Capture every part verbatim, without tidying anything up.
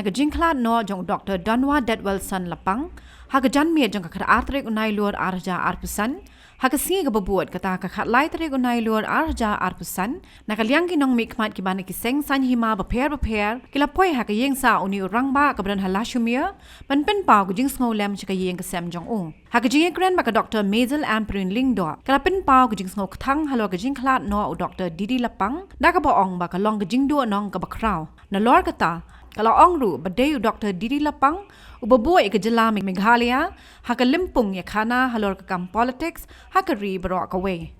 Na ka jingkhlad noh jong u Doktor Donwa Detwelson Lapang, ha ka janmiet jong ka khatar tarik u Nailur ar hajar arphew san, ha ka sngi kaba bud kata ka khatlai tarik u Nailur ar hajar arphew san, na ka liang ki nongmihkhmat kiba na ki seng saiñ hima bapher bapher, ki la poi ha ka ïing sah une u rangbah kaba don ha Lashumir, ban pynpaw ka jingsngewlem sha ka ïing ka sem jong u. Ha ka jingïakren bad ka Doktor Maisel Ampareen Lyngdoh, ka la pynpaw ka jingsngewkthang halor ka jingkhlad noh u Doktor Didi Lapang, da kaba ong ba ka long ka jingduhnong kaba khraw. Nalor kata, ka la ong ruh ba dei u Doktor Didi Lapang uba buh ïa ka jylla Meghalaya ha ka lympung ïakhana halor ka kam politics ha ka ri baroh kawei.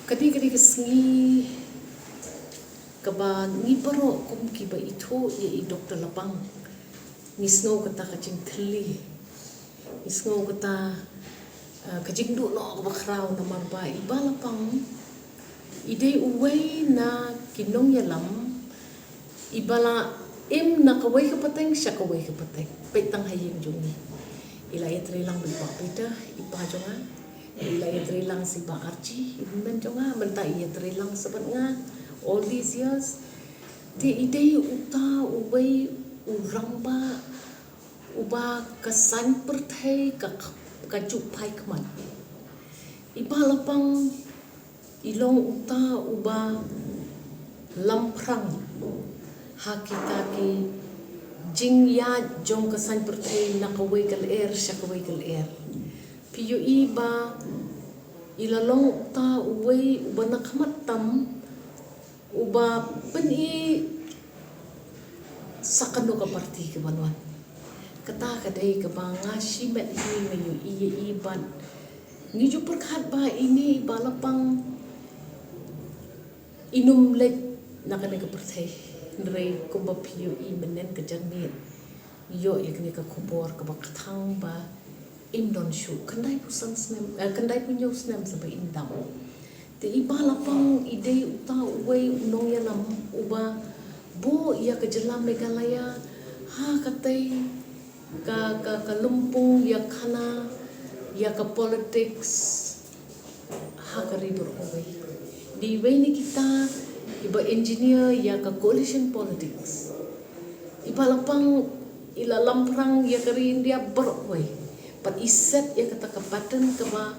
Ka dei, ka dei ka sngi kaba ngi baroh kum kiba ithuh ïa i Doktor Lapang ngi sngew kata ka jingthylli. Ngi sngew kata, eh, ka jingduh noh kaba khraw namar ba i Bah Lapang i dei uwei na ki nongïalam iba la im na kawei ka pateng sha kawei ka pateng. Peit tang ha ïing jong ngi. I la ïatrei lang bad i Bah Peter, i pa jong nga. I la ïatrei lang sa i Bah Archie, i hynmen jong nga. Mynta i ïatrei lang sa bad nga. All these years. Te i dei uta uwei u rangbah uba ka saiñ pyrthei ka, ka ju phai khmat. I Bah Lapang i long uta uba lamphrang ha kita ki jingïaid jong ka saiñ pyrthei na kawei ka lyer sha kawei ka lyer. Phi ïohi ba i la long uta uwei uba na khmat tam uba pyni sa kano ka parti kaban wan. Kata ka dei kaba nga shimet hi, nga ïohi ïa i bad ngi ju pyrkhat ba ine i Bah Lapang i nym leit na kane ka pyrthei. Hynrei kumba phi ïohi mynnin ka janmiet, ïoh ïa kane ka khubor kaba kthang ba im don shuh khyndai phew san snem, eh, khyndai phew hynñiew snem sa ba im dam. Te i Bah Lapang i dei uta uwei u nongïalam uba buh ïa ka jylla Meghalaya ha katei ka, ka, ka lympung ïakhana ïa ka politics ha ka ri baroh kawei. Dei uwei na kita kiba engineer ïa ka coalition politics. I Bah Lapang i la lamphrang ïa ka ri India baroh kawei. Bad i set ïa kata ka pattern kaba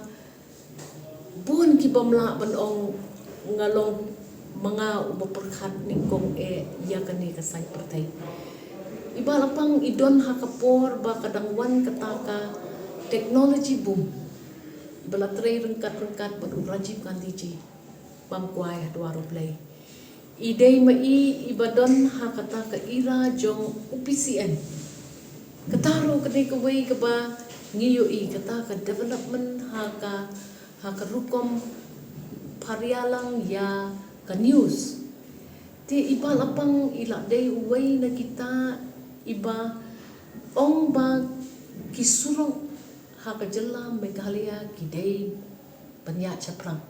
bun kibym lah ban ong nga long ma nga uba pyrkhat nyngkong eh ïa kane ka saiñ pyrthei. I Bah Lapang i don ha ka por ba ka dang wan kata ka technology boom. Ba la trei ryngkat ryngkat bad u Rajiv Gandhi ji. Bam kwai ha dwar U Blei. I dei ma i iba don ha kata ka era jong u P C N. Kata ruh ka dei kawei kaba ngi ïohi kata ka development ha ka, ha ka rukom pharïalang ïa ka news. Te i Bah Lapang i la dei uwei na kita iba ong ba ki surok ha ka jylla Meghalaya ki dei ban ïaid shaphrang.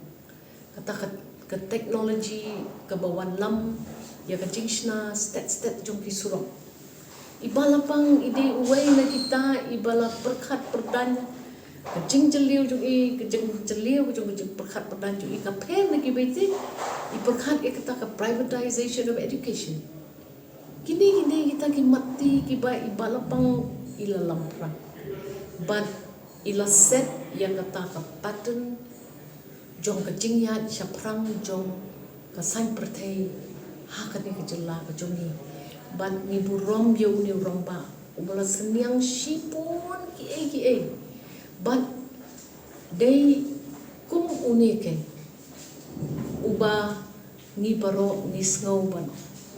Kata ka, ka technology kaba wanlam ïa ka jingshna stet stet jong ki surok. I Bah Lapang i dei uwei na kita iba la pyrkhat pyrdaiñ ka jingjylliew jong i, ka jingjylliew jong ka jingpyrkhat pyrdaiñ jong i ka pher na kiwei te, i pyrkhat ïa kata ka privatization of education. Kine, kine kita ki mat ti kiba i Bah Lapang i la lamphrang. Bad i la set ïa kata ka pattern jong ka jingïaid shaphrang jong ka saiñ pyrthei ha kane ka jylla ka jong ngi. Bad ngi burom ïa une u rangbah uba la synñiang shibun kiei kiei. Bad dei kum une keiñ uba ngi baroh ngi sngew ban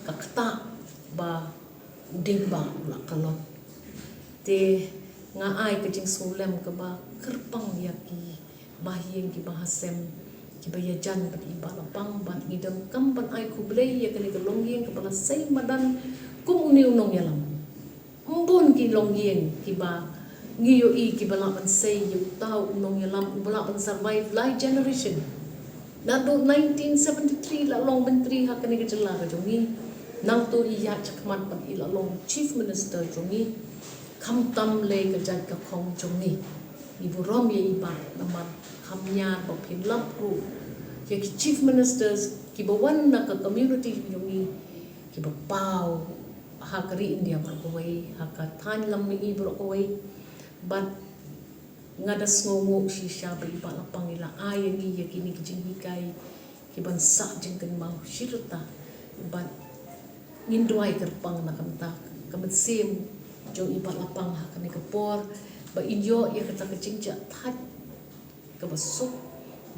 ka ktah ba u dieng ba u la kyllon. Te nga ai ka jingsngewlem kaba kyrpang ïa ki bahaïing ki bahasem kiba ïajan bad i Bah Lapang bad ngi donkam ban ai khublei ïa kane ka longïing kaba la sei madan kum une u nongïalam. Ym bun ki longïing kiba ngi ïohi kiba lah ban sei ïa uta u nongïalam uba lah ban survive lai generation. Naduh nineteen seventy-three la long myntri ha kane ka jylla ka jong ngi. Nangta i ïaid shakhmat bad i la long Chief Minister jong ngi. Khamtam lei ka jait ka khong jong ngi. Ngi burom ïa i Bah namar kham ñiar ba phin lap ruh ïa ki Chief Ministers kiba wan na ka community jong ngi kiba paw ha ka ri India baroh kawei, ha ka thaiñ lam mihngi baroh kawei. Bad nga da sngewnguh shisha ba i Bah Lapang i la ai ïa ngi ïa kine ki jinghikai ki ban sah jingkynmaw shi rta. Bad ngin duwai kyrpang na ka bynta ka mynsiem jong i Bah Lapang ha kane ka por, ba in ïoh ïa kata ka jingjahthait kaba suk,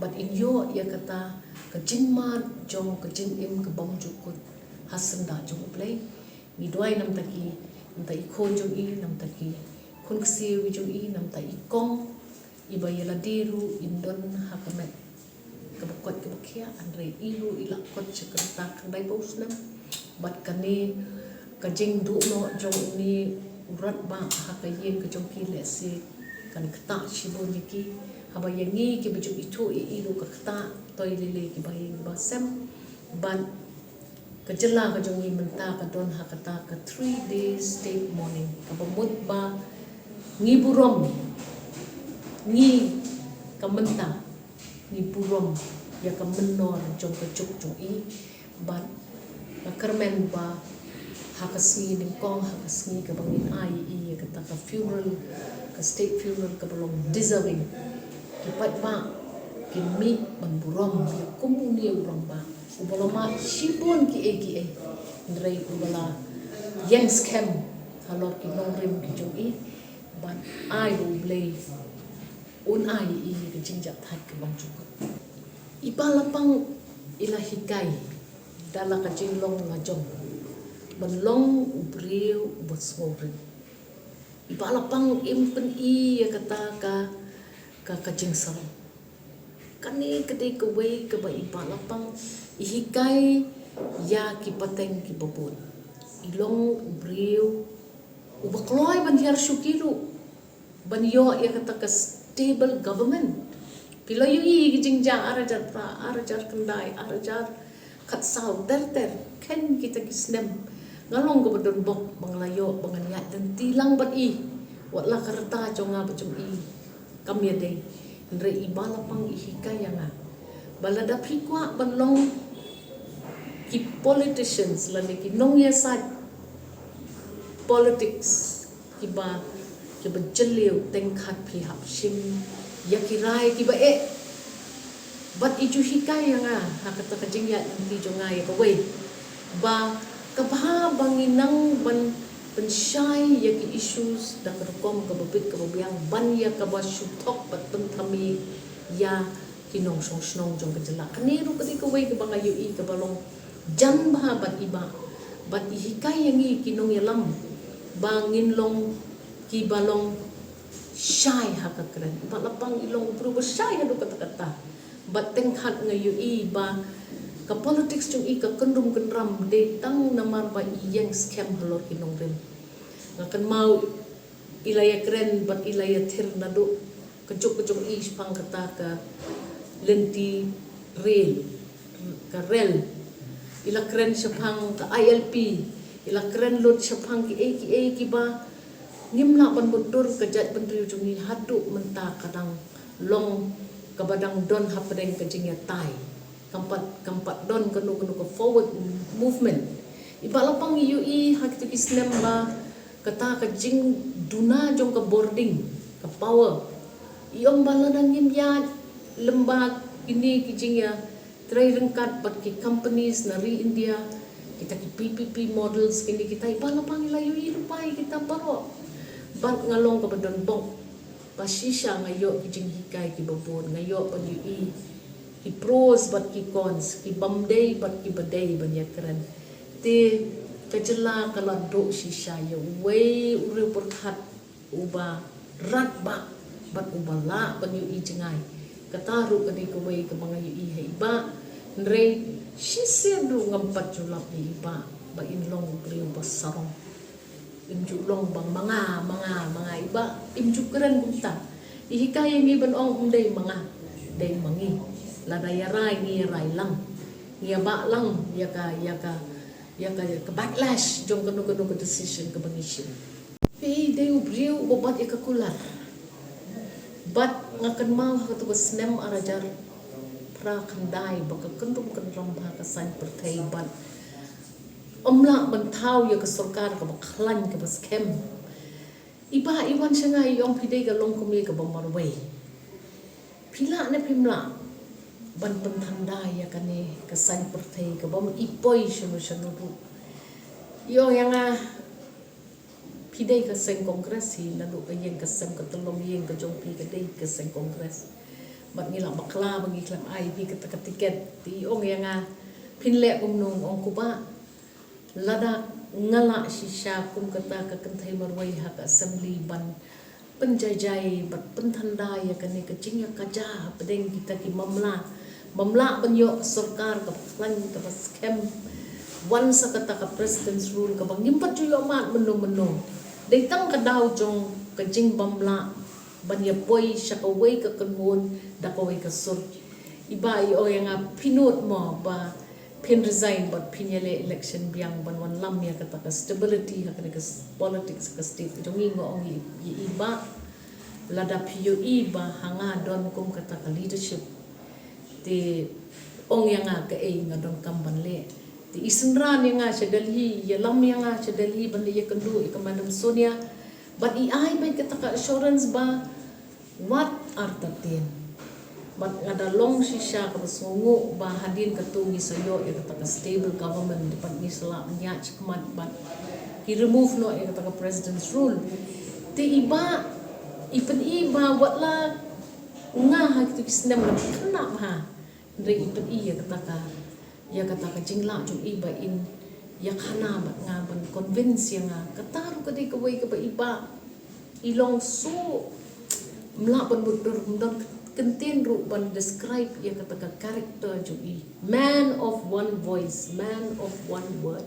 bad in ïoh ïa kata ka jingmad jong ka jingim ka bymjukut ha syndah jong U Blei. Ngi duwai namta ki, namta i khun jong i, namta ki khun ksiew jong i, namta i kong iba ïa lade ruh in don ha ka met kaba koit kaba khiah, hynrei i ruh i la kot sha ka rta khyndai phew snem. Bad kane ka jingduh noh jong une u rangbah ha ka ïing ka jong ki lehse kan ktah shibun ïa ki. Haba ïa ngi kiba ju ithuh ïa i ruh ka ktah, to ïa lei lei kiba ïing kiba sem. Bad ka jylla ka jong ngi mynta ka don ha kata ka three day state mourning, kaba mut ba ngi burom, ngi ka mynta ngi burom ïa ka mynnor jong ka juk jong i. Bad nga kyrmen ba ha ka sngi nyngkong, ha ka sngi kaba ngin ai ïa i ïa kata ka funeral, ka state funeral kaba long deserving, ki paidbah kin mih ban burom ïa kum une u rangbah uba la mad shibun kiei kiei, hynrei uba la ïeng skhem halor ki nongrim ki jong i. Bad ai ba U Blei un ai ïa i ka jingjahthait ka bymjukut. I Bah Lapang i la hikai da la ka jinglong la jong ban long u briew uba sngewrit. I Bah Lapang im pyni ïa kata ka, ka, ka jingsarong. Kane ka dei kawei kaba i Bah Lapang i hikai ïa ki pateng kiba bun. I long u briew uba kloi ban hiar shuki ruh ban ïoh ïa kata ka stable government. Phi la ïohi ki jingjia ar hajar phra, ar hajar khyndai, ar hajar khatsaw, ter ter, khein kita ki snem nga long kaba don bok ba nga la ïoh ba ngan ïaid lynti lang bad i. Wat la ka rta jong nga bad jong i kam ïadei, hynrei i Bah Lapang i hikai ïa nga ba lada phi kwah ban long ki politicians lane ki nongïasaid politics kiba, kiba jylliew, teng khat phi hap shim ïa ki rai kiba eh. Bad i ju hikai ïa nga ha kata ka jingïaid lynti jong nga ïa kawei ba ka bha ba ngi nang ban pynshai ïa ki issues da ka rukom kaba bit kaba biang, ban ïa kaba shu thok bad pynthame ïa ki nongshong shnong jong ka jylla. Kane ruh ka dei kawei kaba nga ïohi kaba long jan bha bad i Bah, bad i hikai ïa ngi ki nongïalam ba ngin long kiba long shai ha ka kren. I Bah Lapang i long u briew ba shai haduh katta katta. Bad teng khat nga ïohi ba ka politics jong i ka kyndrum kyndram dei tang namar ba i ïeng skhem halor ki nongrim. Nga kynmaw i la ïakren bad i la ïathir naduh ka juk ka jong i shaphang kata ka lynti rel, ka rel. I la kren shaphang ka I L P, i la kren lut shaphang kiei kiei kiba ngim lah ban mutdur. Ka jaitbynriew jong ngi haduh mynta ka dang long kaba dang don hapdeng ka jingïatai. Kam pat, kam pat don kano kano ka forward movement. I Bah Lapang i ïohi ha kito ki snem ba kata ka jingduna jong ka bording, ka power. I ong ba lada ngim ïaid lem bad kine ki jingïatrei ryngkat bad ki companies na ri India, kita ki P P P models, kine kita, i Bah Lapang i la ïohi lypa ïa kita baroh. Bad nga long kaba don bok ba shisha nga ïoh ki jinghikai kiba bun, nga ïoh ban ïohi ki pros bad ki cons, ki bym dei bad kiba dei ban ïakren. Te ka jylla ka la duh shisha ïa uwei u riew pyrkhat uba radbah bad uba lah ban ïohi jngai. Kata ruh ka dei kawei kaba nga ïohi ha i Bah. Hynrei shisien ruh ngam pat ju lap ïa i Bah ba in long u briew ba sarong. Im ju long ba ma nga, ma nga, ma nga, i Bah im ju kren kumta. I hikai ïa ngi ban ong ym dei ma nga, dei ma ngi. Lada ïa rai ngi ïa rai lang, ngi ïa bah lang ïa ka, ïa ka, ïa ka, ïa ka backlash jong kano kano ka decision kaba ngi shim. Phi dei u briew uba bat ïa ka kular. Bad nga kynmaw ha kato ka snem ar hajar phra khyndai ba ka kyndrum kyndram ha ka saiñ pyrthei bad Ym lah ban thaw ïa ka sorkar kaba khlaiñ kaba skhem. I Bah i wan sha nga i ong phi dei ka longkmie kaba marwei. Phi lah ne phim lah ban pynthanda ïa kane ka saiñ pyrthei kaba ym i poi shano shano ruh. I ong ïa nga phi dei ka seng Congress hi, naduh ka ïing ka sem ka tyllong ïing ka jong phi ka dei ka seng Congress. Bad ngi lah bakla ba ngi khlem ai phi kata ka tiket. Te i ong ïa nga phin leh kumno, ong ko Bah. Lada nga lah shisha kum kata ka kynthei marwei ha ka assembly ban pynjaijai bad pynthanda ïa kane ka jingïakajia hapdeng kita ki mamla. Mamla ban ïoh sorkar kaba khlaiñ kaba skhem. Wan sa kata ka President's Rule kaba ngim pat ju ïoh mad mynno mynno. Dei tang ka daw jong ka jingbymlah ban ïa poi sha kawei ka kynhun da kawei ka sur. I Bah i ong ïa nga phi nud mo ba phin resign bad phin ïaleh election biang ban wanlam ïa kata ka stability ha kane ka s-, politics ka state ka jong ngi. Nga ong ïa i Bah lada phi ïohi ba ha nga don kum kata ka leadership. Te ong ïa nga kaei nga donkam ban leh. Te i synran ïa nga sha Delhi, ïalam ïa nga sha Delhi ban leit ïakynduh ïa ka Madam Sonia. Bad i ai beit kata ka assurance ba wat artatien. Bad nga da long shisha kaba sngewnguh ba hadien katto ngi sa ïoh ïa kata ka stable government, bad ngi sa lah ban ïaid shakhmat bad ki remove noh ïa kata ka President's Rule. Te i Bah i pyni ba wat la nga ha kito ki snem nga khynnah bha. Hynrei i pyni ïa kata ka, ïa kata ka jinglah jong i ba in ïakhana bad nga ban convince ïa nga. Kata ruh ka dei kawei kaba i Bah i long so, ym lah ban mutdur, ym don kyntien ruh ban describe ïa kata ka character jong i. Man of one voice, man of one word.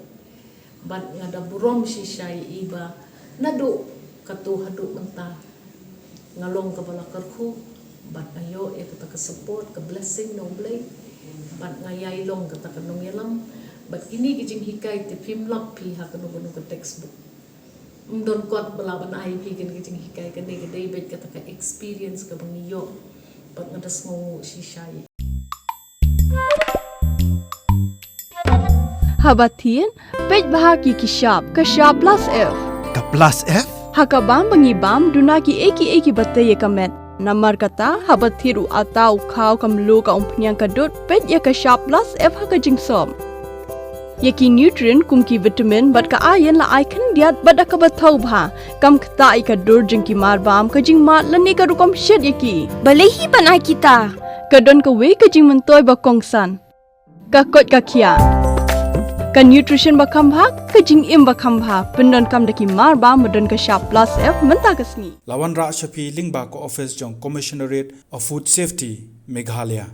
Bad nga da burom shisha ïa i ba naduh kato haduh mynta nga long kaba la kyrkhu bad nga ïoh ïa kata ka support, ka blessing na U Blei. Bad nga ïai long kata ka nongïalam. Bad kine ki jinghikai te phim lap phi ha kano kano ka textbook. Ym don kot ba lah ban ai phi kine ki jinghikai, kane ka dei beit kata ka experience kaba ngi ïoh. Bad nga da sngewnguh shisha ïa i. Haba thied, peit bha ki ki shap, ka shap plus F. Ka plus F? Ha ka bam ba ngi bam, duna kiei kiei kiba tei ïa ka met. Namar kata, haba thied u atta u khaw ka mluh ka umphniang ka dud, peit ïa ka shap plus F ha ka jingsop. Ïa ki nutrient kum ki vitamin bad ka iron la ai khyndiat bad da kaba thaw bha. Kam ktah ïa ka dur jong ki mar bam, ka jingmad lane ka rukom shet ïa ki. Balei hi ban ai kita? Ka don kawei ka jingmyntoi ba kongsan. Ka koit ka khiah. Ka nutrition ba kham bha, ka jingim ba kham bha. Pyndonkam da ki mar bam ba don ka shap plus F mynta ka sngi. La wanrah sha phi lyngba ka office jong Commissionerate of Food Safety, Meghalaya.